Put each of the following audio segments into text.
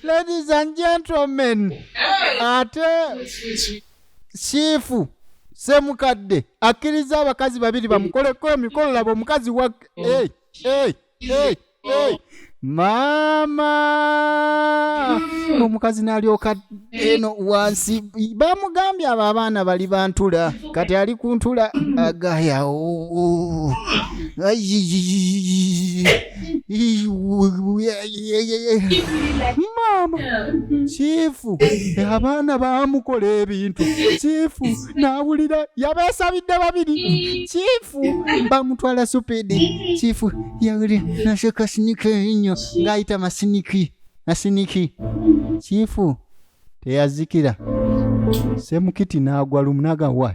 Ladies and gentlemen, ate chief Semukadde akkiriza abakazi babiri bamukoleko emikolo. Laba omukazi wa, hey, hey, hey, hey. Maama, omukazi n'alyoka eno wansi. Bamugambye abo abaana bali bantula, kati ali ku ntula agaya. Oh, Ai, maama, chief abaana bamukola ebintu. Chief n'awulira yabeesabidde babiri. Chief bamutwala speed. Chief yawulira naseka sinika ennyo ng'ayita masiniki masiniki. Chief teyazikira. Semukiti n'agwa lumu n'agamba,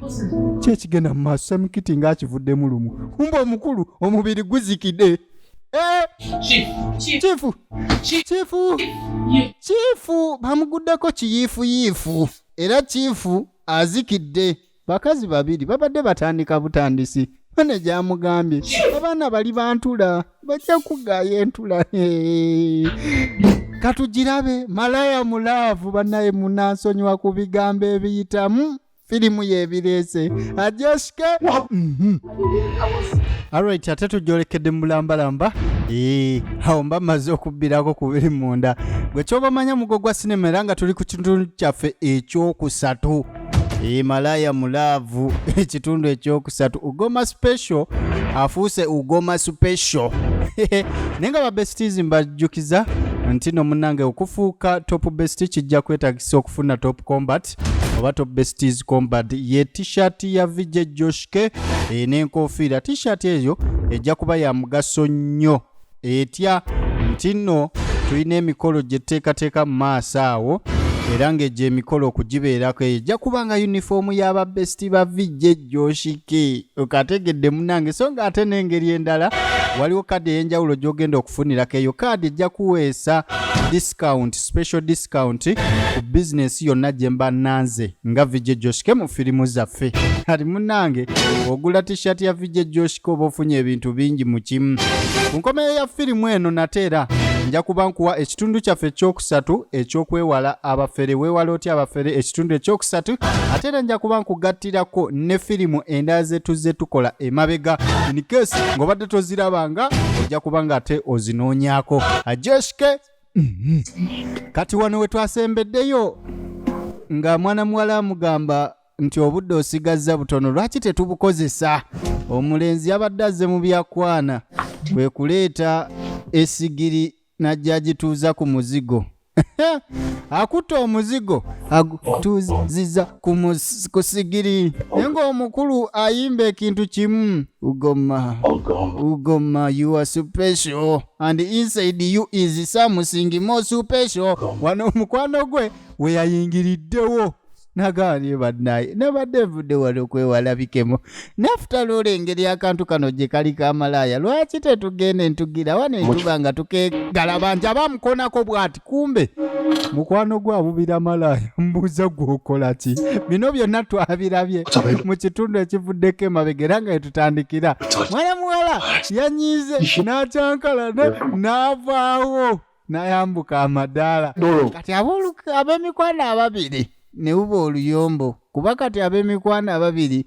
"Ki ekigenda mu maaso?" Semukiti ng'akivuddemu lumu, kumba omukulu omubiri guzikidde. Eh, Chief. Chief. Chief, chief, chief bamuguddeko kiyiifuyiifu era chief azikidde. Bakazi babiri babadde batandika butandisi. Bane gyamugambye abaana bali bantula, bajja kugaaya entula. Katugirabe Malaya mu Love. Bannaye, munansonyiwa ku bigambo ebiyitamu, firimu yebireese ajoshike. Alright, ate tujjolekedde mu bulambalamba. Ee, awo mba mmaze okubbirako ku biri munda. Gwe kyoba manya mugo gwa sinema, era nga tuli ku kitundu kyaffe ekyokusatu. Ee, Malaya mu Love, ekitundu ekyokusatu, Ugoma Special, afuuse Ugoma Special. Naye nga ba besties, mbajjukiza nti no munnange, okufuuka top best kijja kwetagisa okufuna Top Combat oba Top Besties Combat, ye T-shirt ya VJ Joshke n'enkofiira. T-shirt eyo ejja kuba ya mugaso nnyo etya nti nno tulina emikolo gye tuteekateeka mu maaso awo, era ng'egyo emikolo okugibeerako eyo ejja kuba nga yunifoomu y'aba bestie ba VJ Joshike. Okategedde munnange? So nga ate n'engeri endala, waliwo kaadi ey'enjawulo gy'ogenda okufunirako. Eyo kaadi ejja kuweesa discount, special discount ku bizinesi yonna gye mba nanze nga VJ Joshike mu firimu zaffe. Kati munnange, ogula T-shirt ya VJ Joshike oba ofunye ebintu bingi mu kimu. Ku nkomerero ya firimu eno nate era nja kuba nkuwa ekitundu kyaffe ekyokusatu ekyokwewala abafere. Weewala otya abafere? Ekitundu ekyokusatu. Ate era nja kuba nkugattirako ne firimu endala ze tuzze tukola emabega, in case ng'obadde tozirabanga, ojja kuba nga ate ozinoonyaako. Ajoshike. Kati wano we twasembeddeyo nga mwana muwala amugamba nti obudde osigazza butono, lwaki tetubukozesa? Omulenzi yabadde azze mu byakwana, kwe kuleeta esigiri n'ajja agituuza ku muzigo. Akutte omuzigo agutuuziza ku sigiri, naye ng'omukulu ayimba ekintu kimu: "Ugoma, Ugoma, you are special and inside you is something more special." Wano omukwano gwe we yayingiriddewo nagambye, "Bannaye, nabadde nvudde wano okwewala bikemo, nafutalola engeri akantu kano gye kali kamalaaya. Lwaki tetugenda entugira wano entuba nga tukegalaba?" Nti aba amukonako bw'ati, kumbe mukwano gwe abubira malaaya. Mbuuza, gwokola ki? Bino byonna twabirabye mu kitundu ekivuddeko emabega, era nga wetutandikira mwana muwala yanyiize n'akyankalana n'avaawo n'ayambuka amadaala. Kati ab'emikwano ababiri ne buba oluyombo, kuba kati ab'emikwano ababiri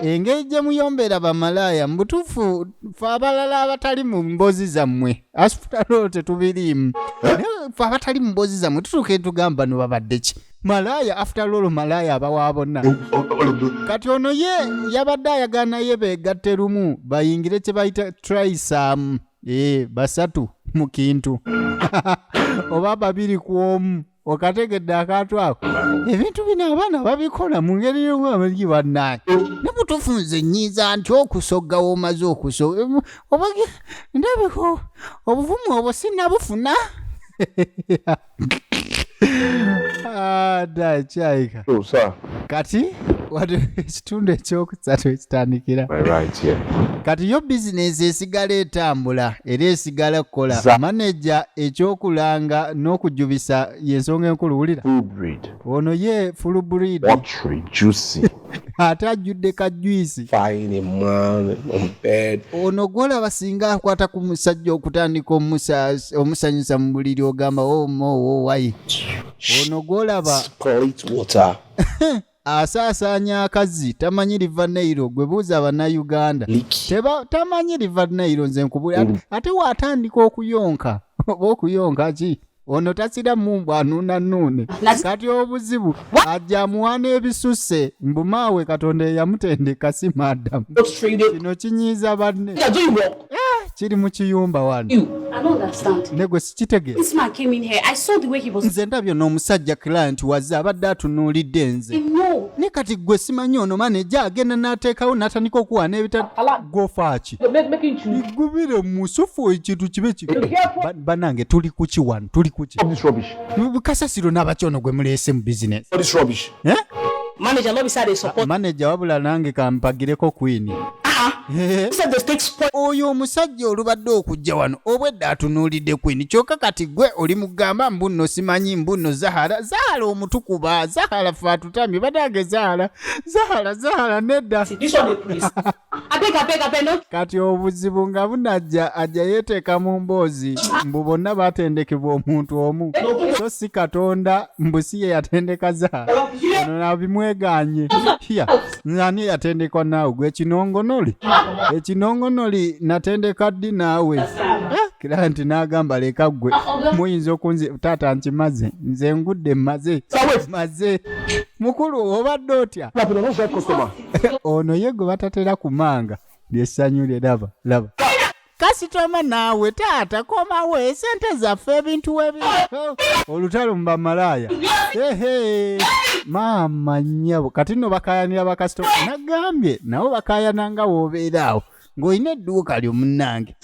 engeri gye muyombera bamalaaya, mu butuufu fe abalala abatali mu mboozi zammwe, after all tetubiriimu, naye fe abatali mu mboozi zammwe tutuuka etugamba no babadde ki malaaya. After all malaaya abawa bonna. Kati ono ye yabadde ayagala naye beegatte lumu bayingire kye bayita threesome, ee, basatu mu kintu oba babiri ku omu. Okategedde akantu ako? Ebintu bino abaana babikola mu ngeri y'omwabali. Bannange, ne butuufu nze nnyiiza nti okusogga w'omaze okusoga oba ndabiko obuvumu obwo sinnabufuna. Ah, dda kyayika. So, sir, Kati Wano ekitundu ekyokusatu ekitandikira. Right here. Kati yo bizinensi esigala etambula era esigala kukola. Maneja ekyokulanga n'okujubisa y'ensonga enkulu. Wulira. Full breed. Ono ye full breed. Watery, juicy. Ate ajjudde ka juice. Fine a man on bed. Ono gwolaba singa akwata ku musajja okutandika omusanyusa mu buliri, ogamba omo wayi. Ono gwolaba Split water. Asaasaanya akazzi, tamanyi River Nile. Gwe buuza Bannayuganda. Leaky. Teba tamanyi River Nile. Nze nkubula, ate waatandika okuyonka oba okuyonka ki, ono tasira mumbwa, anuuna nnuune. Kati obuzibu ajja amuwaana ebisusse mbu maawe Katonda eyamutendeka si madamu. Kino kinyiiza banne. Kiri mu kiyumba wano. I don't understand. Ne gwe sikitegeera. This man came in here. I saw the way he was. Nze ndabye n'omusajja client wazze abadde atunuulidde nze. No. Ne kati gwe simanyi ono maneja agenda n'ateekawo n'atandika okuwaana ebita gofaaki gubire musufu ekintu kibe ki. Bannange, tuli kuki wano? Tuli kuki? Stop this rubbish. Kasasiro n'abaki ono gwe muleese mu bizinesi? All this rubbish. Eh? Manager, no be say they support. Maneja, wabula nange kampagireko Queen. Eh, Said the stakes spoil. Oyo omusajja olubadde okujja wano obwedda atunuulidde Queen, kyokka kati gwe oli mugamba mbu nno simanyi mbu nno Zahara, Zahara omutukuba Zahara fe atutamye. Banange, Zahara, Zahara, Zahara, nedda. This one dey praise. Abeg, abeg, abeg, no. Kati obuzibu nga bunajja ajja yeeteeka mu mboozi mbu bonna batendekebwa omuntu omu so si Katonda, mbu si ye yatendeka Zahara. Ono nabimweganye ya ani yatendekwa naawe gwe ekinongonoli ekinongonoli natendeka ddi naawe? Eh, kira nti n'agamba leka ggwe muyinza okunzi taata nkimaze nze ngudde mmaze maze mukulu obadde otya? Ono ye gwe batatera kumanga lyessanyu lye. Laba, laba kasitoma naawe taata komawo esente zaffe ebintu webi olutalo mu bamalaaya. Ehe, maama nnyabo, kati nno bakayanira bakasitoma. Nagambye nabo bakayana nga w'obeera awo ng'olina edduuka lyo munnange.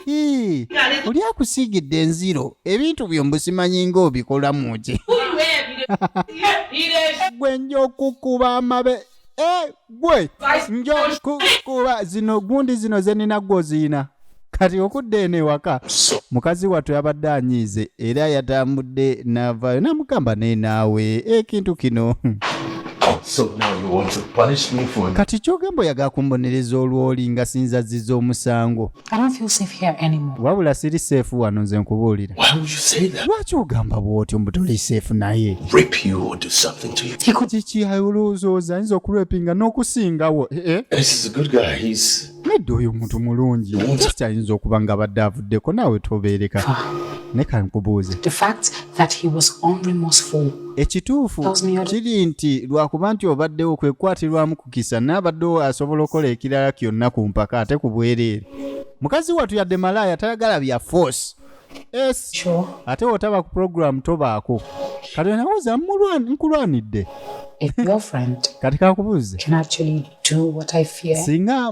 Ii, oli akusiigidde enziro ebintu byo mbusimanyi ng'obikolamu ki? Gwe nja okukuba amabe. Eh, gwe nja okukuba zino gundi zino ze nina gwe oziyina. Kati okudda eno ewaka, mukazi wattu yabadde anyiize era yatambudde n'avaayo n'amugamba naye naawe ekintu kino. So now you want to punish me for Kati kyogamba oyagala kumbonereza olw'oli nga sinzazziza omusango? I don't feel safe here anymore. Wabula siri safe wano, nze nkubuulira. Why would you say that? Lwaki ogamba bw'otyo mbu toli safe naye? Rape you or do something to you. He could Kiki olowooza ayinza okurepinga n'okusingawo? Eh, eh. This is a good guy. He's Nedda, oyo muntu mulungi, just ayinza okuba nga abadde avuddeko naawe tobeereka. Ne kankubuuze. The fact that he was unremorseful Ekituufu tells me kiri nti lwakuba nti obaddewo kwekwatirwamu kukisa n'abaddewo asobola okukola ekirala kyonna ku mpaka ate ku bwereere. Mukazi wattu yadde malaaya tayagala bya force es. Sure. Ate wotaba ku program tobaako. Kati nawooza nkulwanidde. If your friend Kati kakubuuze. can actually do what I fear Singa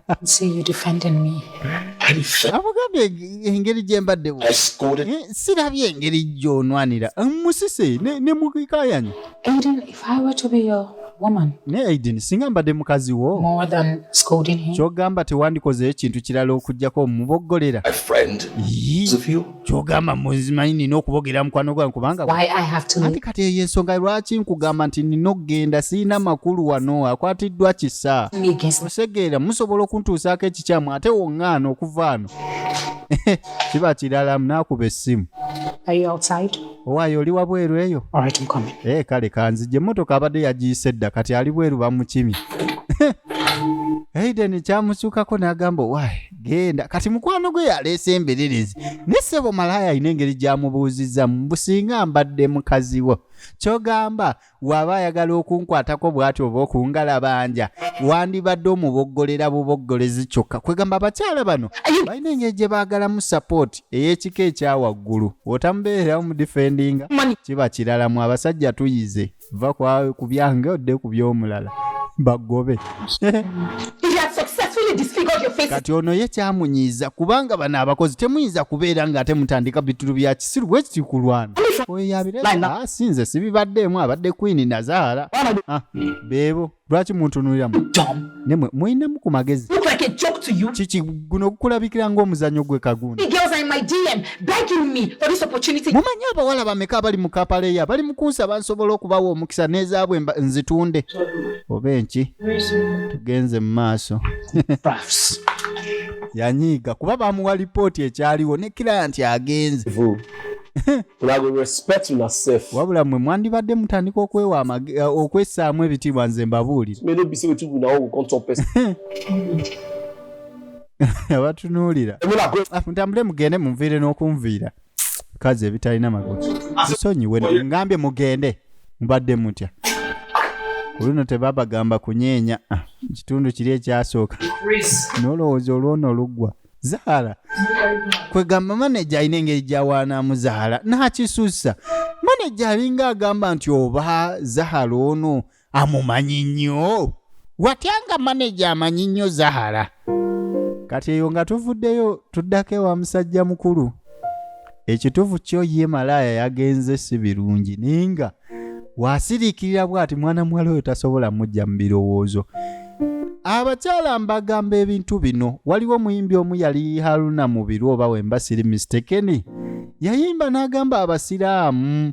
and see you defending me. I defend. Amugambye engeri gye mbaddewo. I scolded. Eh, sirabye engeri gy'onwanira musise ne mukikayanya. Aiden, if I were to be your woman, Ne Aiden, singa mbadde mukazi wo, more than scolding him, kyogamba tewandikozeyo ekintu kirala okugjako muboggolera? My friend. Yii, Of you. kyogamba muzimanyi nina okubogera mukwano gwange kubanga why I have to anti leave kati eyo ensonga lwaki nkugamba nti nina okugenda, sirina makulu wano, akwatiddwa kisa. me against Osegeera musobola okuntuusaako ekikyamu ate woŋŋaana okuva ano kiba kirala. Naakuba essimu. Are you outside? Owaayo oli wabweru eyo? All right, I'm coming. Ee kale kanzije, emmotoka abadde yagiyise dda, kati ali bweru bamukimye. Aiden kyamusuukako n'agamba owaaye genda. Kati mukwano gwe yaleese embererezi ne ssebo malaaya alina engeri gy'amubuuzizza mbu singa mbadde mukazi wo, kyogamba waba ayagala okunkwatako bw'ati oba okungalabanja wandibadde omuboggolera buboggolezi kyokka? Kwegamba abakyala bano balina engeri gye baagalamu support ey'ekika ekya waggulu, otamubeererawo mu defendinga kiba kirala. Mu abasajja tuyize va ku byange odde ku by'omulala bagobe. He had successfully disfigured your face. Kati ono ye kyamunyiiza kubanga bano abakozi temuyinza kubeera ng'ate mutandika bitulu bya kisiru bwe kiti kulwana. Only Oyo yabire. Line Ah, si nze sibibaddeemu, abadde Queen nazaala. Ah, beebo lwaki muntunuliramu? Dumb. Nemwe mulinamu ku magezi? Look like a joke to you. Kiki guno gukulabikira ng'omuzannyo gwe kagunda? The girls are in my DM begging me for this opportunity. Mumanyi abawala bameka abali mu kapaleya bali mu kunsaba nsobola okubawa omukisa n'ezaabwe nzitunde oba enki? Tugenze mu maaso. Crafts. Yanyiiga kuba bamuwa lipooti ekyaliwo ne client agenze. Una go respect una sef. Wabula mmwe mwandibadde mutandika okwewa okwessaamu ebitiibwa, nze mbabuulira. May no be say wetin una own go come talk person. Abatunuulira. Una go. Ah, mutambule mugende, munviire n'okunviira kazi ebitalina magulu. Nsonyiwe, ngambye mugende. Mubadde mutya ku luno? Tebabagamba kunyeenya. Ah, kitundu kiri ekyasooka n'olowooza olwono oluggwa Zaala kwegamba maneja alina engeri gyawaanamu Zahala n'akisussa. Maneja alinga agamba nti oba Zahala ono amumanyi nnyo watya, nga maneja amanyi nnyo Zahala. Kati eyo nga tuvuddeyo, tuddako ewa musajja mukulu. Ekituufu kyo ye malaaya yagenze si birungi, naye nga wasiriikirira bw'ati mwana muwala oyo tasobola mujja mu birowoozo. Abakyala mbagamba ebintu bino. Waliwo omuyimbi omu yali Haruna Mubiru, oba wemba siri mistaken, yayimba n'agamba abasiraamu,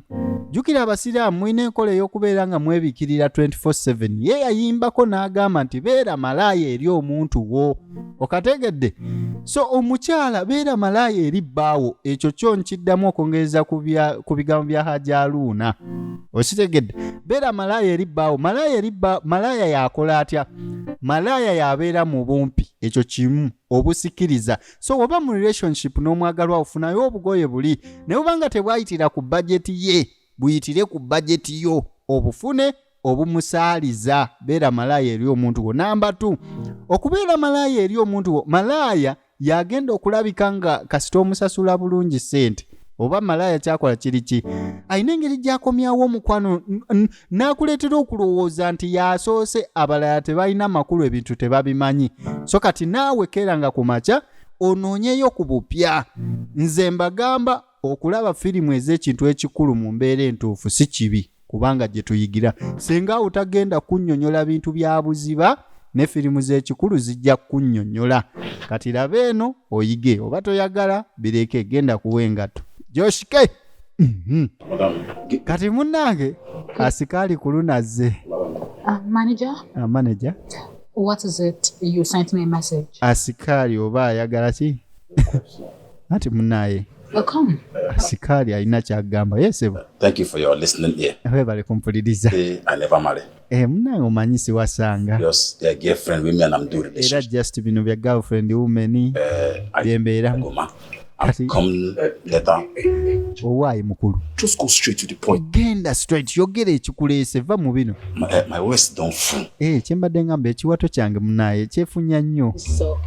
jjukira abasiraamu mulina enkola ey'okubeera nga mwebikirira 24/7. Ye yayimbako n'agamba nti beera malaaya eri omuntu wo, okategedde? So omukyala beera malaaya eri bbaawo. Ekyo kyo nkiddamu okwongereza ku bigambo bya Haji Aluuna, okitegedde? Beera malaaya eri bbaawo. Malaaya eri bba, malaaya yakola atya? Malaaya yabeera mu bumpi, ekyo kimu obusikiriza. So oba mu relationship n'omwagalwa, ofunayo obugoye buli, naye obanga tebwayitira ku bajeti ye, buyitire ku bajeti yo, obufune obumusaaliza. Beera malaaya eri omuntu wo. Namba 2, okubeera malaaya eri omuntu wo. Malaaya yagenda okulabika nga kasita omusasula bulungi ssente, oba malaaya kyakola kiri ki? Alina engeri gy'akomyawo omukwano n'akuleetera okulowooza nti yasoose, abalala tebalina makulu, ebintu tebabimanyi. So kati naawe keeranga ku makya onoonyeyo ku bupya. Nze mbagamba okulaba firimu ez'ekintu ekikulu mu mbeera entuufu si kibi, kubanga gye tuyigira. Singa awo tagenda kunnyonnyola bintu bya buziba, ne firimu z'ekikulu zijja kunnyonnyola. Kati laba eno oyige, oba toyagala bireke, genda kuwa engatto Joshike. Kati munnange asikaali ku lunazze. Manager, Manager, what is it? You sent me a message. Asikaali oba ayagala ki? Anti munnaye Well, come. Asikaali alina kyagamba yesebo. Thank you for your listening ear. Webale kumpuliriza. Say I never marry. Eh, munnange omanyi siwasanga. Just a girlfriend, women, I'm doing Era relationship. just bino bya girlfriend women I byembeeramu. go, ma. I'm come later. Owaayi mukulu. Just go straight to the point. Genda straight, yogera ekikuleese, va mu bino. My waist don't full. Eh, kyembadde ngamba ekiwato kyange munaye kyefunya nnyo. So,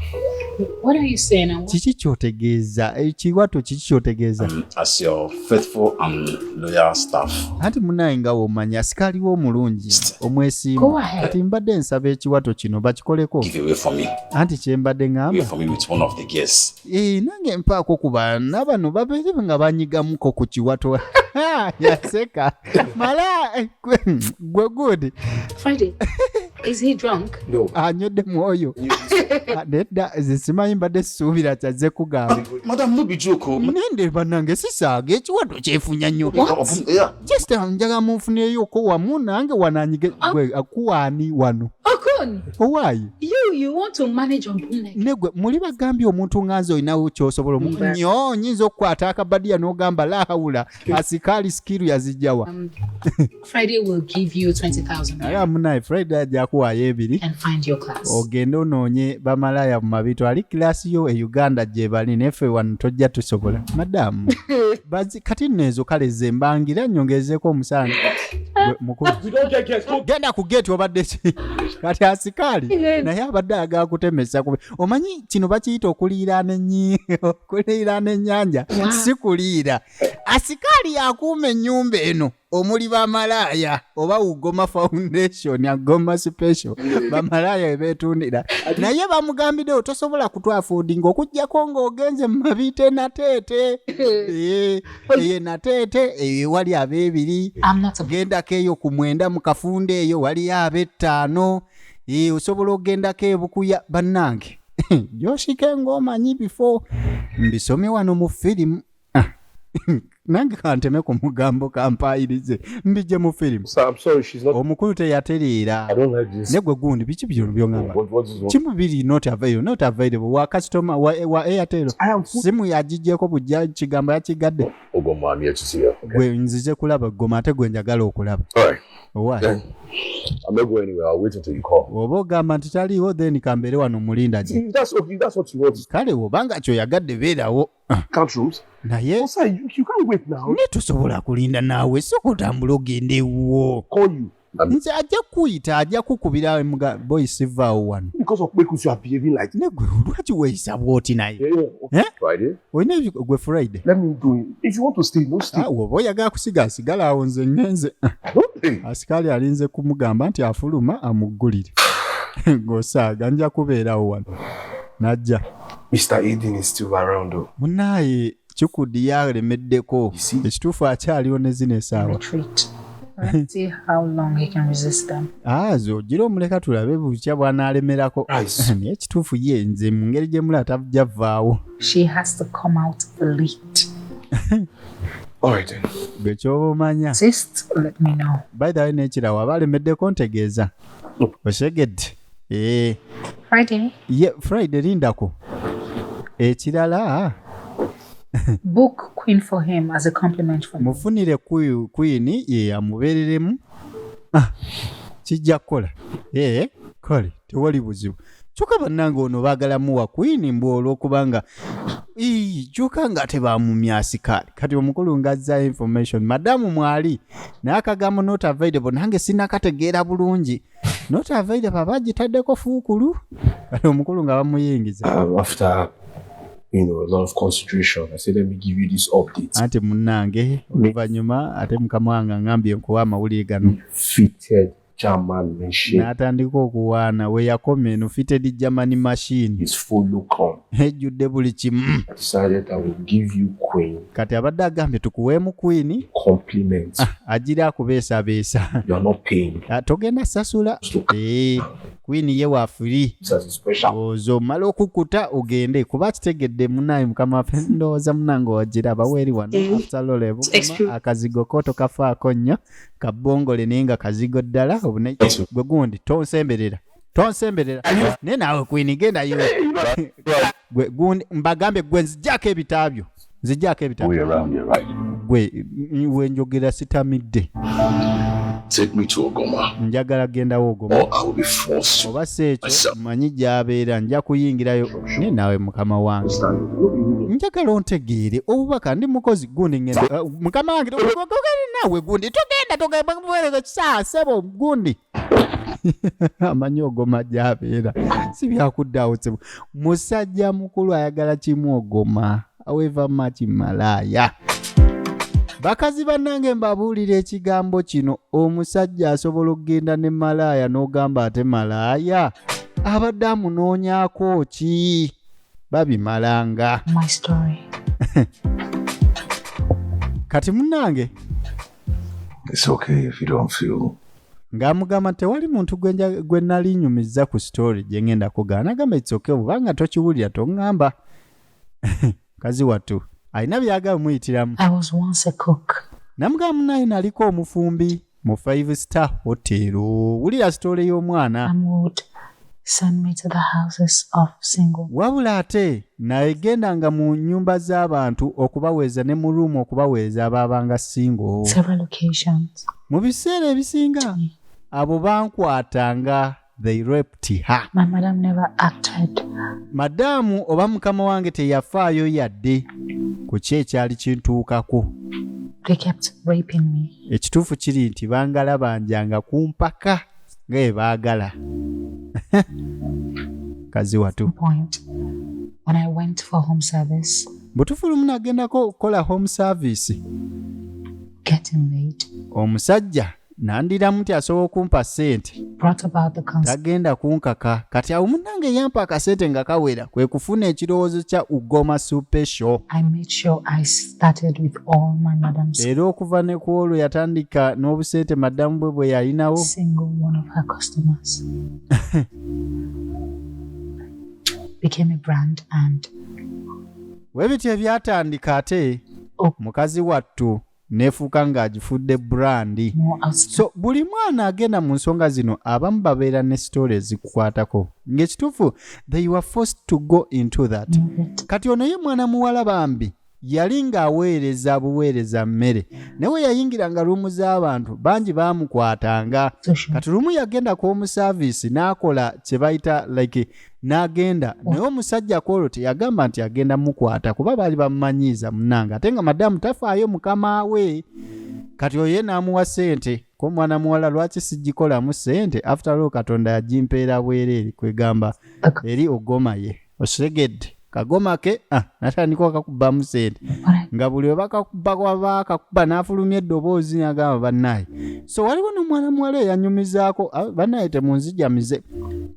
what are you saying? And what Kiki kyotegeeza? Ekiwato kiki kyotegeeza? As your faithful and loyal staff, Anti munaye nga womanya asikaaliwo omulungi omwesiimu. Go ahead. Kati mbadde nsaba ekiwato kino bakikoleko. give away for me. Anti kyembadde Away ŋŋamba for me with one of the girls. Eh, nange mpaako ku baana bano babeere nga banyigamuko ku kiwato. Yaseka mala eh, gwe good. Friday, is he drunk? No. Anywedde mwoyo. Ah, nedda nze simanyi, mbadde sisuubira kyazze kugamba. Madam, no be joke. Oh. Nende bannange sisaaga, ekiwato kyefunya nnyo. Yeah. Just njagala munfunireyoko wamu nange wananyige. Gwe akuwaani wano? Okon, Owaayi. you want to manage on Bunle? Negwe muli bagambye omuntu nga nze olinawo kyosobola nnyo, nyinza okukwata akabadiya n'ogamba lahawula asikaali sikiru yazijjawa. Friday will give you 20,000 Naye munaye Friday ajja kuwaayo ebiri and find your class. ogende onoonye bamalaaya mu mabito ali kilasi yo e Uganda gye bali, neffe wano tojja tusobola madamu. Bazi kati nno ezo kale ze mbangira nyongezeeko omusango. Gwe, mukulu. We don't get guests. Go. Genda ku gate. Obadde ki kati? Asikaali naye abadde ayagala kutemesa kubi. Omanyi kino bakiyita okuliiraana okuliiraana ennyanja, si kuliira. Asikaali akuuma ennyumba eno omuli bamalaaya oba Ugoma Foundation, Agoma Special, bamalaaya we beetundira, naye bamugambiddewo tosobola kutwaffordinga okugjako ng'ogenze mu Mabiite Nateete. Eh, eyo Nateete eyo wali ab'ebiri. I'm not a Gendako eyo ku 9 mu kafunda, eyo waliyo ab'ettaano. Eh, osobola okugendako ebukuya. Bannange, gyoshike ng'omanyi bifo mbisomye wano mu firimu. Ah, nange kanteme ku mugambo kampayirize mbijje mu firimu. Sir, I'm sorry, she's not. Omukulu teyatereera. I don't like this. Ne gwe gundi, biki bino byongamba? What is what? Kimu biri not available, not available wa customer wa Airtel. I am full. Simu yagiggyeko bujja, kigambo yakigadde. Ogoma, I'm here to see her. Okay. Gwe nzize kulaba Goma, ate gwe njagala okulaba. All right. Owa Then I'm not going anywhere. I'll wait until you call. Oba ogamba nti taliiwo, then kambeere wano mulinda gye. If that's okay, that's what you want. Kale obanga kyoyagadde, beerawo. Count rooms. Naye Oh, sir, you can't wait now. Ne tosobola kulinda naawe, sooka otambula ogende ewuwo. Call you. Nze ajja kukuyita, ajja kukubira muga boy, sivaawo wano. Because of Kwekus, you are behaving like. Ne gwe lwaki weeyisa bw'oti naye? Yeah. Eh? Friday? Olina gwe Friday. Let me do it. If you want to stay, no stay. Ah, woba oyagala kusiga, sigala awo, nze ŋŋenze. Don't pay. Asikaali alinze kumugamba nti afuluma amuggulire ng'osaaga nja kubeerawo wano najja. Mr. Aiden is still around though. Munaaye Kikudi yalemeddeko. You see? Ekituufu akyaliwo ne zino esaawa. Retreat. Let's see how long he can resist them. Azo ogira omuleka tulabe bukya bw'anaalemerako. Christ. Naye ekituufu ye nze mu ngeri gye mulaba tajja vaawo. She has to come out late. All right then. Gwe kyoba omanya. Insist, let me know. By the way, n'ekirawo aba alemeddeko ntegeeza oshegedde. Ee. Friday, Ye Friday, lindako ekirala. Book Queen for him as a compliment from me. Mufunire Queen ye amubeereremu. Ah, kijja kukola. Ee, kale tewali buzibu. Kyokka bannange, ono baagala muwa Queen mbu olw'okubanga ii, kyokka nga tebamumya asikaali. Kati omukulu ng'azza information madamu mwali, naye akagambo not available nange sinakategeera bulungi. Not available aba agitaddeko fuukulu. Kati omukulu nga bamuyingiza. After a lot of consideration, I said, let me give you this update. Anti munnange, oluvannyuma ate mukama wange aŋŋambye nkuwa amawulire gano. Fitted German machine N'atandika okuwaana we yakoma eno fitted German machine is follow come. Ejjudde buli kimu. I decided I will give you Queen Kati abadde agambye tukuweemu Queen compliment. Agira akubeesabeesa. You are not paying. Ah, togenda sasula. Eh, Queen ye wa free. It's as a special. Ozo omala okukuta ogende kuba kitegedde. Munaye mukama waffe, ndowooza munange wagiraba weeri wano. After all, ebugoma Excuse- akazigo ko tokafaako nnyo, kabongole naye nga kazigo ddala obune. Gwe gundi, tonsemberera, tonsemberera. Naye naawe Queen, gendayo. Gwe gundi, mbagambye gwe nzijjako ebitaabyo, nzijjako ebitaabyo. Way around here, right? Gwe wenjogera sitamidde. Take me to Ogoma, Njagala gendawo Ogoma. or I will be forced to. Oba si ekyo, manyi gy'abeera, nja kuyingirayo. Naye naawe mukama wange, njagala ontegeere obubaka, ndi mukozi gundi ngenda. Mukama wange, togenda naawe gundi, togenda, togenda sebo gundi amanyi Ogoma gy'abeera, si byakuddaawo sebo. Musajja mukulu ayagala kimu, Ogoma. However much malaaya, bakazi bannange, mbabuulira ekigambo kino, omusajja asobola okugenda ne malaaya n'ogamba ate malaaya abadde amunoonyaako ki? Babimalanga. My story. Kati munnange, It's okay if you don't feel. Ng'amugamba tewali muntu gwe nali nyumizza ku story gye ngenda kugaana. Nagamba it's okay, obanga tokiwulira toŋŋamba. Mukazi wattu alina byagala muyitiramu. I was once a cook. Namugamba munaye naliko omufumbi mu five star hotel. Wulira story y'omwana. Mom would send me to the houses of single Wabula ate nayegendanga mu nnyumba z'abantu okubaweeza ne mu room okubaweeza abaabanga single. Several occasions. Mu biseera ebisinga abo bankwatanga, they raped her. My madam never acted. Madaamu oba mukama wange teyafaayo yadde ku ki ekyali kintuukako. They kept raping me. Ekituufu kiri nti bangala banjanga ku mpaka nga bwe baagala, kazi watu. Point. When I went for home service, Butuufu lumu nagendako okukola home service. Getting late Omusajja nandiramu nti asobola okumpa ssente. Brought about the concept Tagenda kunkaka. Kati awo munnange yampa akasente nga kawera, kwe kufuna ekirowoozo kya Ugoma Special. I made sure I started with all my madam's Era okuva ne ku olwo yatandika n'obusente madamu bwe bwe yalinawo. Single one of her customers became a brand and Bwe bityo ebyatandika ate Oh. mukazi wattu neefuuka ng'agifudde brand. More outstanding. So buli mwana agenda mu nsonga zino, abamu babeera ne story ezikukwatako ng'ekituufu they were forced to go into that. Kati ono ye mwana muwala bambi yali ng'aweereza buweereza mmere, naye we yayingiranga room z'abantu bangi baamukwatanga. Social Kati lumu yagenda ku home service n'akola kye bayita like n'agenda, naye omusajja kwolwo teyagamba nti agenda mukwata kuba baali bamumanyiiza munange, ate nga madamu tafaayo mukama we. Kati oyo ye n'amuwa ssente ko mwana muwala, lwaki sigikolamu ssente? After all Katonda yagimpeera bwereere. Kwegamba eri ogoma ye osegedde kagoma ke, ah, natandika okakubamu ssente nga buli we bakakuba bakakuba n'afulumya eddoboozi n'agamba bannaye. So waliwo n'omwana muwala eyanyumizaako, ah, bannaye temunzijamize.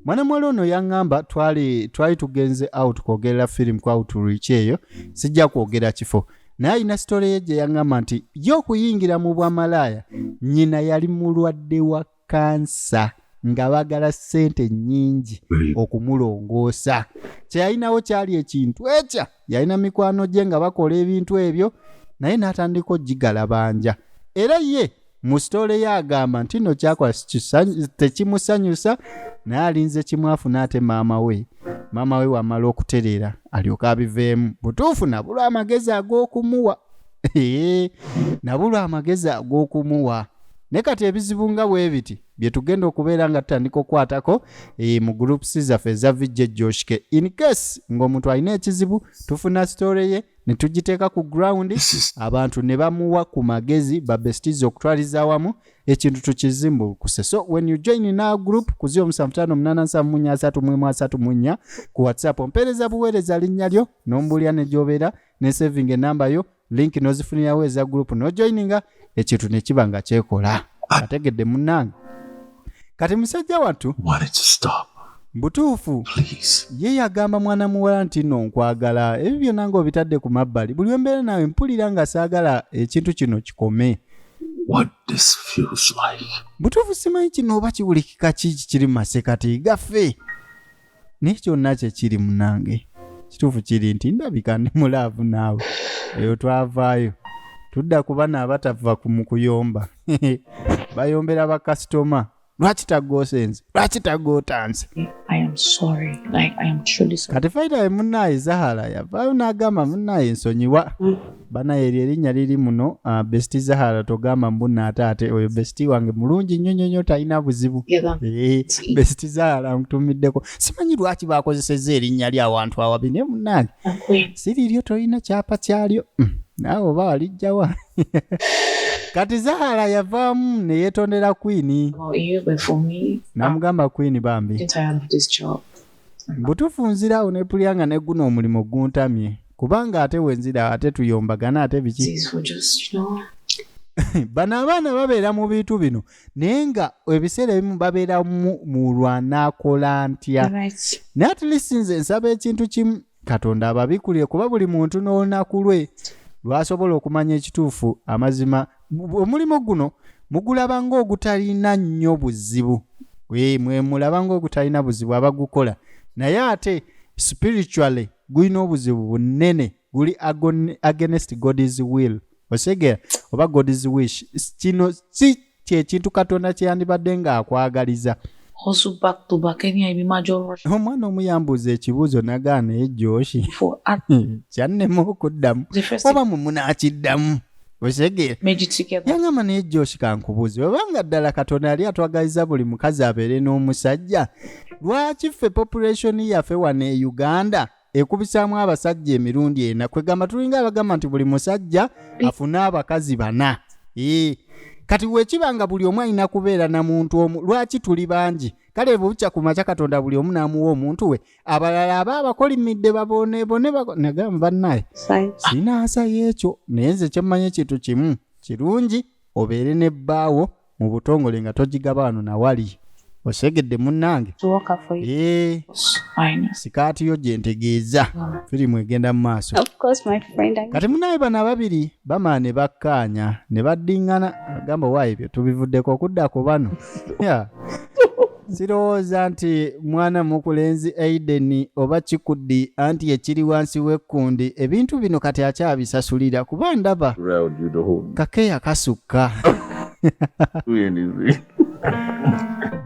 Mwana muwala ono yaŋŋamba twali tugenze out kwogerera firimu ku outreach eyo, sijja kwogera kifo, naye alina story ye gye yaŋŋamba nti ye okuyingira mu bwamalaaya nnyina yali mulwadde wa kansa nga baagala ssente nnyingi okumulongoosa. Kye yalinawo kyali ekintu ekya yalina mikwano gye nga bakola ebintu ebyo, naye n'atandika ogigalabanja. Era ye mu story ye agamba nti nno kyakola tekimusanyusa, naye alinze kimwafuna ate maama we wamala okutereera alyoke abiveemu. Butuufu nabulwa amagezi ag'okumuwa. Ee, nabulwa amagezi ag'okumuwa. Naye kati ebizibu nga bwe biti bye tugenda okubeera nga tutandika okukwatako mu groups zaffe eza VJ Joshke. In case ng'omuntu alina ekizibu, tufuna story ye ne tugiteeka ku ground, abantu ne bamuwa ku magezi, babesties okutwaliza awamu ekintu tukizimbulukuse. So when you join in our group ku 0758743334 ku WhatsApp, ompeereza buweereza linnya lyo n'ombuulira ne gy'obeera ne saving enamba yo, link n'ozifunirawo eza group n'ojoininga, ekintu ne kiba nga kyekola. Ategedde munnange. Kati musajja wattu Want it to stop. Butuufu Please. ye yagamba mwana muwala nti nno nkwagala, ebyo byonna ng'obitadde ku mabbali, buli wembeera naawe mpulira nga saagala ekintu kino kikome. What this feels like. Butuufu simanyi kino oba kiwulikika kiki kiri mu masekati gaffe, naye kyonna kye kiri munange, kituufu kiri nti ndabika ndi mu love naawe. Eyo twavaayo tudda ku bano abatava mu kuyomba, bayombera bakasitoma, lwaki tagoosenze, lwaki tagootanze? I am sorry. Like, I am truly sorry. Kati faida munaaye Zahara yavaayo n'agamba munaaye nsonyiwa banaye, eryo erinnya liri muno, bestie Zahara, togamba mbuna ate ate oyo bestie wange mulungi nnyo nnyo nnyo, talina buzibu. Yeah, Bestie Zahara nkutumiddeko, simanyi lwaki bakozesezza erinnya lyawantu awabi, naye munange Queen. siriryo, tolina kyapa kyalyo. Naawe oba walijjawa. Kati Zahara yavaamu ne yeetondera Queen. About you, but for me, N'amugamba Queen bambi I'm tired of this job. Butuufu nziraawo nepulya nga neguno omulimu guntamye, kubanga ate wenzira ate tuyombagana ate biki. This is for just. Bano abaana babeera mu bintu bino, naye nga ebiseera ebimu babeera mu lwanaakola ntya. Right. Naye at least nze nsaba ekintu kimu, Katonda ababikulire, kuba buli muntu n'olunaku lwe lwasobola okumanya ekituufu amazima. Omulimu guno mugulaba ng'ogutalina nnyo buzibu. Mwe mulaba ng'ogutalina buzibu abagukola, naye ate spiritually gulina obuzibu bunene, guli against God's will, osegera oba God's wish. Kino si kyekintu Katonda kyeyandibadde ng'akwagaliza. Hustle back to back. Any I be major rush Omwana omu yambuuza ekibuuzo nagaa, naye Joshi for at kyannema okuddamu. The first Oba mwe munaakiddamu, osegeera? made it together. Yangamba, naye Joshi kankubuuze, obanga ddala Katonda yali atwagaliza buli mukazi abeere n'omusajja, lwaki ffe population yaffe wano e Uganda ekubisaamu abasajja emirundi ena? Kwegamba tulinga abagamba nti buli musajja afune abakazi bana. Ee, Kati wekiba nga buli omu alina kubeera na muntu omu, lwaki tuli bangi? Kale bukya ku makya Katonda buli omu n'amuwa omuntu we, abalala aba abakolimidde baboneebone. Nagamba bannaye, sirina answer y'ekyo, naye nze kyemmanyi ekintu kimu kirungi, obeere n'ebbaawo mu butongole nga togigaba wano nawali. Osegedde munnange? To work out for you. Ee, I know. sikaati yo gye ntegeeza. Firimu egenda mu maaso. Of course, my friend. I Kati munaye bano ababiri bamala ne bakkaanya ne baddiŋŋana, agamba waayo ebyo tubivuddeko okuddako bano. Ya. Sirowooza nti mwana mukulenzi Aiden oba Kikuddi anti ekiri wansi w'ekkundi, ebintu bino kati akyabisasulira, kuba ndaba Round you the whole kakeya kasukka. Do anything.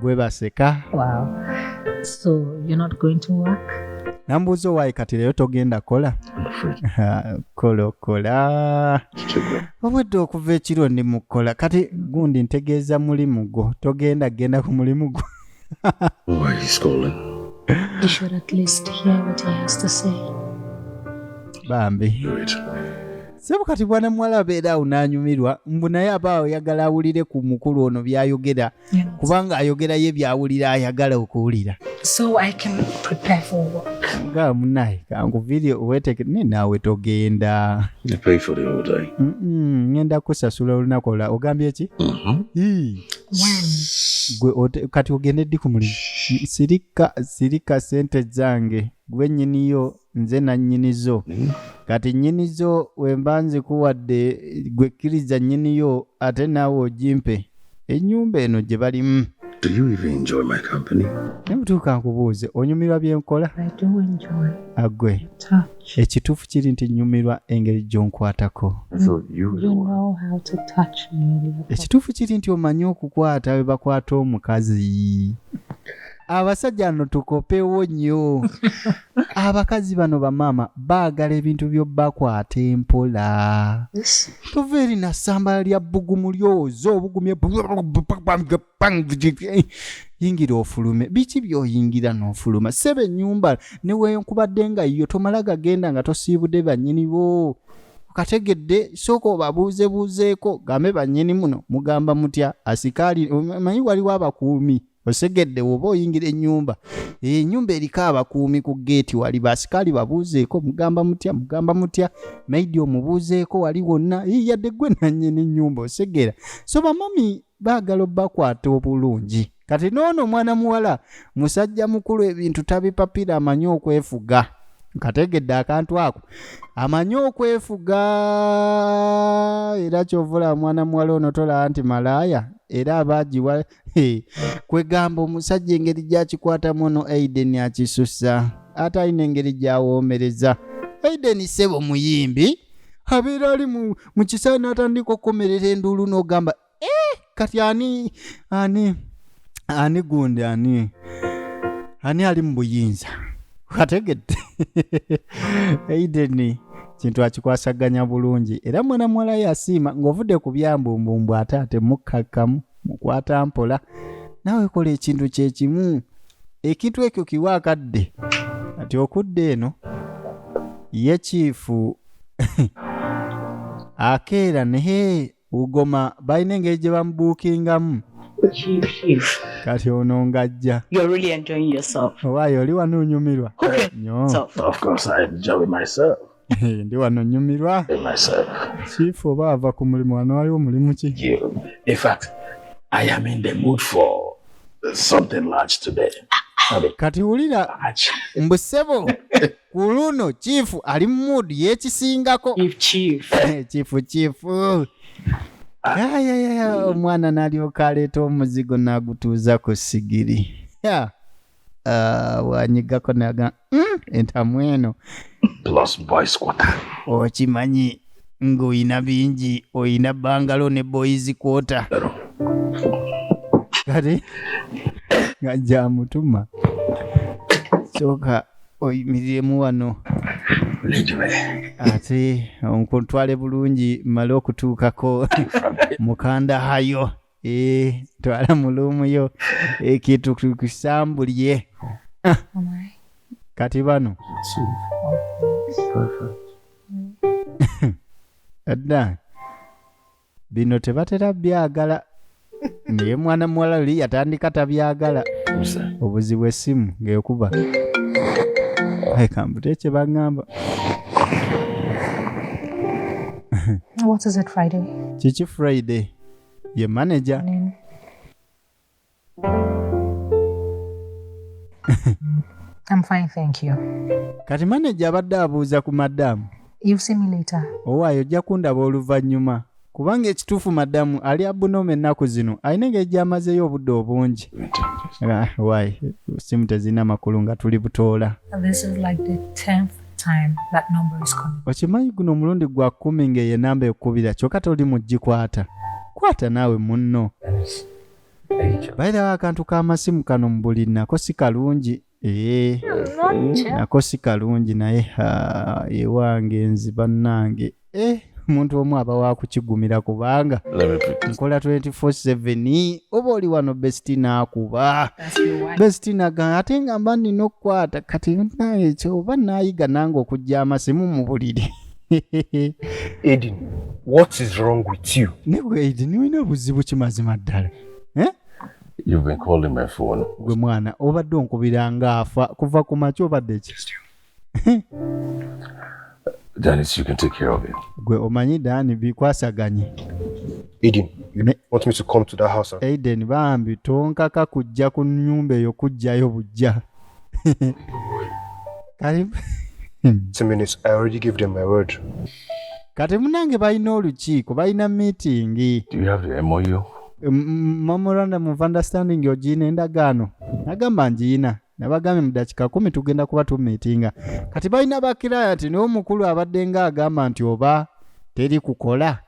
Bwe baseka. Wow. So you're not going to work? Nambuuza, owaayi kati leero togenda kola? I'm afraid Kolokola. to check that. Obwedde okuva ekiro ndi mukola. Kati gundi ntegeeza mulimu gwo, togenda genda ku mulimu gwo? Why he's calling? You should at least hear what he has to say. Bambi. Do it. Sebo, kati bwana muwala abeera awo n'anyumirwa mbu naye aba ayagala awulire ku mukulu ono by'ayogera, kubanga ayogerayo by'awulira ayagala okuwulira. So I can prepare for work. Nga munaye kankuviire weeteke ne naawe togenda. You pay for the whole day. Ngenda kusasula olunaku olula. Ogambye ki? Mm-hmm. Ii. When? Gwe kati ogende ddi ku mulimu? Sirika, sirika, sente zange, gwe nnyiniyo, nze nannyinizo. Kati nnyinizo wemba nzikuwadde, gwe kkiriza nnyiniyo ate naawe ogimpe ennyumba eno gye balimu. Do you even enjoy my company? Ne butuuka nkubuuze, onyumirwa bye nkola? I do enjoy Agwe touch. Ekituufu kiri nti nnyumirwa engeri gy'onkwatako. I thought you were the You one. know how to touch me. Leopold. Ekituufu kiri nti omanyi okukwata we bakwata omukazi. Abasajja no tukopewo nnyo abakazi bano. Bamaama baagala ebintu by'obbakwata empola. This Tova eri nassambala lya bbugumu lyoza obugumye, yingira ofulume. Biki by'oyingira n'ofuluma? Seba, ennyumba newenkubadde nga yo tomala gagenda nga tosiibudde bannyini bo. Kategedde, sooka obabuuzebuuzeeko, gambe bannyini muno mugamba mutya? Asikaali manyi waliwo abakuumi. Osegedde? Woba oyingira ennyumba, ennyumba eriko abakuumi ku geeti, wali basikaali, babuuzeeko mugamba mutya, mugamba mutya. Maidi omubuuzeeko wali wonna. Ii, yadde gwe nannyini nnyumba. Osegera? So bamami baagala obbakwata obulungi. Kati noono omwana muwala musajja mukulu, ebintu tabipapira, amanyi okwefuga. Kategedde akantu ako, amanyi okwefuga. Era kyovula mwana muwala ono tolaba nti malaaya, era abagiwa kwegamba omusajja engeri gyakikwatamu ono Aiden akisusa, ate alina engeri gyawoomereza Aiden. Ssebo muyimbi, abeera ali mu kisaawe n'atandika okukomerera enduulu n'ogamba, "Eh, kati ani ani ani gundi ani ani ali mu buyinza?" Kategedde, Aiden kintu akikwasaganya bulungi, era mwana muwala yasiima ng'ovudde ku byambumbumbw ate ate mukkakkamu, mukwata mpola. Naawe kola ekintu kyekimu, ekintu ekyo kiwa akadde. Ati okudda eno ye chief akeera naye ugoma balina engeri gye bamubuukingamu. Chief, chief. Kati ono ng'ajja. You're really enjoying yourself. Owaayo oli wano onyumirwa Okay. nnyo? So, Of course, I enjoy myself. Ndi wano nyumirwa. Myself. Chief oba ava ku mulimu, wano waliwo mulimu ki? You. In fact, I am in the mood for something large today. I mean, Kati wulira. large. Mbu ssebo ku luno chief ali mu mood y'ekisingako. Chief, chief. Chief, chief. Ayayaya, omwana n'alyoka aleeta omuzigo n'agutuuza ku sigiri. Ya. Ah, bw'anyigako naga entamu eno." Plus boys quarter. Okimanyi ng'oyina bingi, oyina bungalow ne boys quarter. Kati nga gyamutuma, sooka oyimiriremu wano ate nkuntwale bulungi mmale okutuukako mukanda hayo. Eh, twala mu room yo ekintu kusambulye. Am I? Kati bano Perfect. Dda Bino tebatera byagala, naye mwana muwala luli yatandika tabyagala. Obuzibu essimu ng'ekuba. Aye kambute kye baŋŋamba. What is it, Friday? Kiki Friday? Ye manager. Morning. I'm fine, thank you. Kati manager abadde abuuza ku madamu. You've seen me later. Owaayo ojja kundaba oluvannyuma, kubanga ekituufu madamu ali abunoma ennaku zino, alina engeri gy'amazeeyo obudde obungi. Ah, waayi simu tezirina makulu nga tuli butoola. This is like the 10th time that number is coming. Okimanyi guno omulundi gwa 10 ng'eyo enamba ekubira, kyokka toli mugikwata. Kwata naawe munno. Bayirawo akantu k'amasimu kano mu buli nako si kalungi. Ee, nako si kalungi, naye ha, ewange nzi bannange. Omuntu omu aba wa kukigumira kubanga Let me put this. nkola 24/7, oba oli wano besiti n'akuba. That's your wife. Besiti naga ate nga mba nina okukwata kati nange ekyo oba naayiga nange okujja amasimu mu buliri. Aiden, what is wrong with you? Ne gwe Aiden, olina obuzibu ki mazima ddala? Eh? You've been calling my phone. Gwe mwana obadde onkubira ng'afa kuva ku makya, obadde ki? Dennis, you can take care of it. Gwe omanyi Dani bikwasaganye. Aiden, you want me to come to that house and Aiden bambi tonkaka kujja ku nnyumba eyo kujjayo bujja. Kali 10 minutes? I already gave them my word. Kati munange balina olukiiko, balina meeting. Do you have the MOU? Memorandum of understanding ogiyina, endagaano? Nagamba ngiyina, nabagambye mu dakiika 10 tugenda kuba tumiitinga. Kati balina bakiraya nti n'omukulu abadde nga agamba nti oba teri kukola,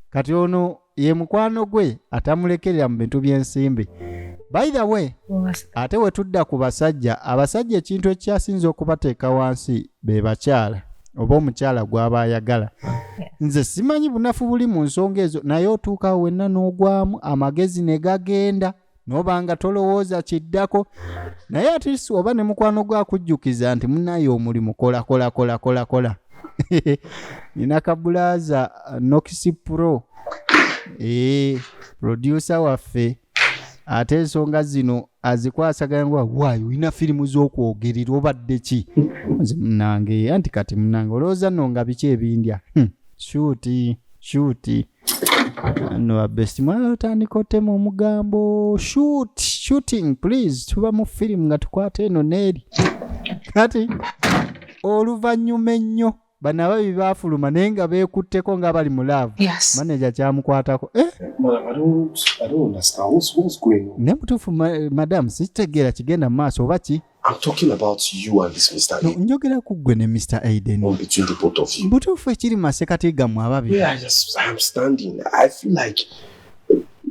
kati ono ye mukwano gwe atamulekerera mu bintu by'ensimbi. By the way, ate we tudda ku basajja, abasajja ekintu ekyasinze okubateeka wansi be bakyala oba omukyala gw'aba ayagala. Nze simanyi bunafu buli mu nsonga ezo, naye otuuka wenna n'ogwamu amagezi ne gagenda n'oba nga tolowooza kiddako, naye at least oba ne mukwano gwe akujjukiza nti munnaye omulimu kola kola kola kola kola. Nina kabulaaza Nox Pro, producer waffe, ate ensonga zino azikwasaganya nga waayo olina firimu z'okwogerera obadde ki? Nze munnange anti kati munnange olowooza nno nga biki ebindya? Shoot shoot no best mwala otandika otema omugambo shoot shooting please, tuba mu firimu nga tukwata eno n'eri. Kati oluvannyuma ennyo bano ababi baafuluma naye nga beekutteko nga bali mu love. Yes. Maneja kyamukwatako. Madam, I don't understand. What's going on? Ne mutuufu madamu sikitegeera kigenda mu maaso oba ki? I'm talking about you and this Mr. No, Aiden. njogera ku ggwe ne Mr. Aiden. On between the both of you. Butuufu ekiri mu masekati gammwe ababiri. Where I am standing, I feel like,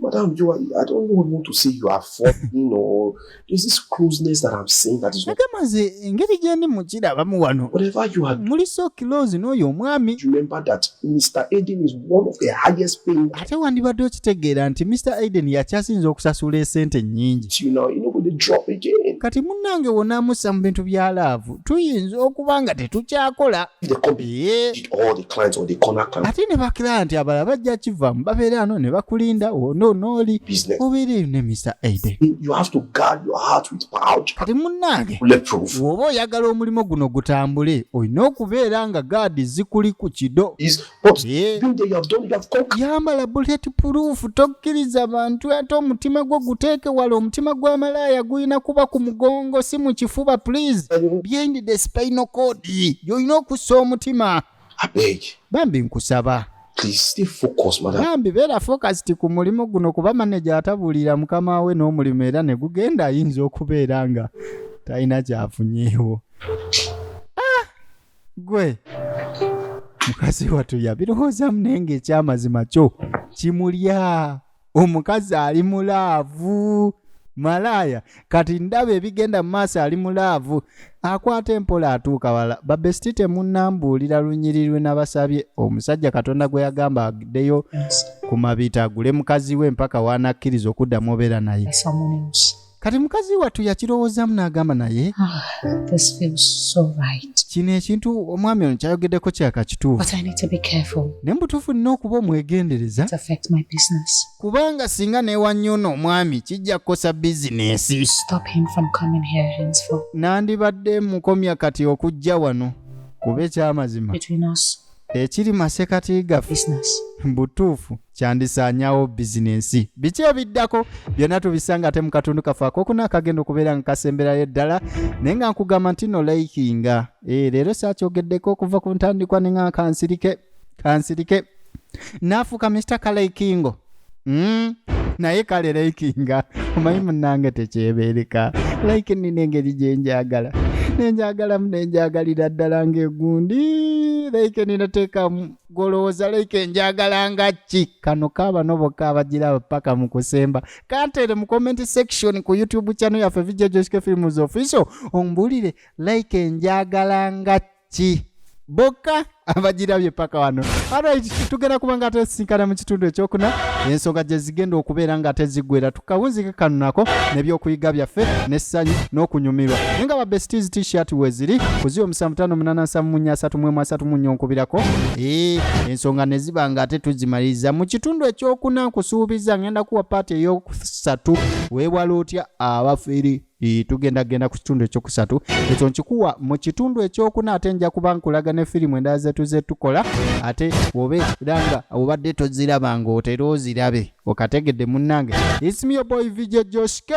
Madam, you are, I don't know what you want to say, you are falling or there's this closeness that I'm seeing that is not. Nagamba nze engeri gye ndi mukirabamu wano. Whatever you are, Muli so close n'oyo omwami. remember that Mr. Aiden is one of the highest paying Ate wandibadde okitegeera nti Mr. Aiden yakyasinze okusasula esente nnyingi. you know, you know, they drop again. Kati munnange wonaamussa mu bintu bya love tuyinza okuba nga tetukyakola. If the company did all the clients or the corner clients Ate ne bakilaya abalala bajja kivaamu babeera ano ne bakulinda ono n'oli business, obeera eyo ne Mr. Aiden. you have to guard your heart with pouch, Kati munnange bulletproof. bw'oba oyagala omulimu guno gutambule olina okubeera nga gaadi zikuli ku kido. Is but being there, you have done, you have conquered. Yambala bullet proof, tokkiriza bantu ate omutima gwo guteeke wala. Omutima gwa malaaya gulina kuba ku mugongo si mu kifuba, please, behind the spinal cord gy'olina okussa omutima. I beg, Bambi nkusaba, please stay focused, madam. bambi beera focused ku mulimu guno, kuba maneja atabuulira mukama we n'omulimu era ne gugenda ayinza okubeera nga talina kyafunyeewo. Gwe mukazi wattu yabirowoozamu, naye ng'ekyamazima kyo kimulya. Omukazi ali mu love, malaaya kati ndaba ebigenda mu maaso, ali mu love, akwata empola atuuka wala. Babesiti temunnambuulira lunyiriri lwe nabasabye. Omusajja Katonda gwe yagamba agiddeyo ku mabita agule mukazi we mpaka wanakkiriza okuddamu obeera naye. Someone else. Kati mukazi wattu yakirowoozaamu n'agamba naye This feels so right. Kino ekintu omwami ono kyayogeddeko kyaka kituufu. But I need to be careful Naye mubutuufu nina okuba omwegendereza to affect my business. Kubanga singa neewannyo ono omwami kijja kukosa bizinensi. Stop him from coming here henceforth. Nandibadde mukomya kati okujja wano kuba ekyamazima Between us, ekiri masekati gaffe business. Butuufu kyandisaanyawo bizinensi. Biki ebiddako byonna tubisanga ate mu katundu kaffe akokuna akagenda okubeera nga kasemberayo ddala, naye nga nkugamba nti no likinga. Leero saakyogeddeko okuva ku ntandikwa ne nga kansirike kansirike naafuuka Mr Kalaikingo. Naye kale likinga omanyi munnange tekyebeereka. Like nina engeri gye njagala nenjagalamu nenjagalira ddala ng'egundi like ninateekamu golowooza like njagala nga ki kano kaabano bokka abagiraba paka mu kusemba. Kantere mu comment section ku YouTube channel yaffe VJ Joshke Films Official ombuulire like njagala nga ki bokka abagirabye paka wano. Alright, tugenda kuba nga ate mu kitundu ekyokuna ensonga gye zigenda okubeera nga ate ziggwera tukawunzike kano nako n'ebyokuyiga byaffe n'essanyu n'okunyumirwa. Naye nga ba besties T-shirt weeziri ku 07587434 nkubirako ee ensonga ne ziba nga ate tuzimaliriza mu kitundu ekyokuna. Nkusuubiza ngenda kuwa part eyokusatu weewala otya abafere. Tugenda genda ku kitundu ekyokusatu ekyo nkikuwa mu kitundu ekyokuna ate nja kuba nkulaga ne firimu endala zetuze tukola ate obeera nga obadde toziraba ng'otera ozirabe okategedde munnange. It's me, your boy VJ Joshke.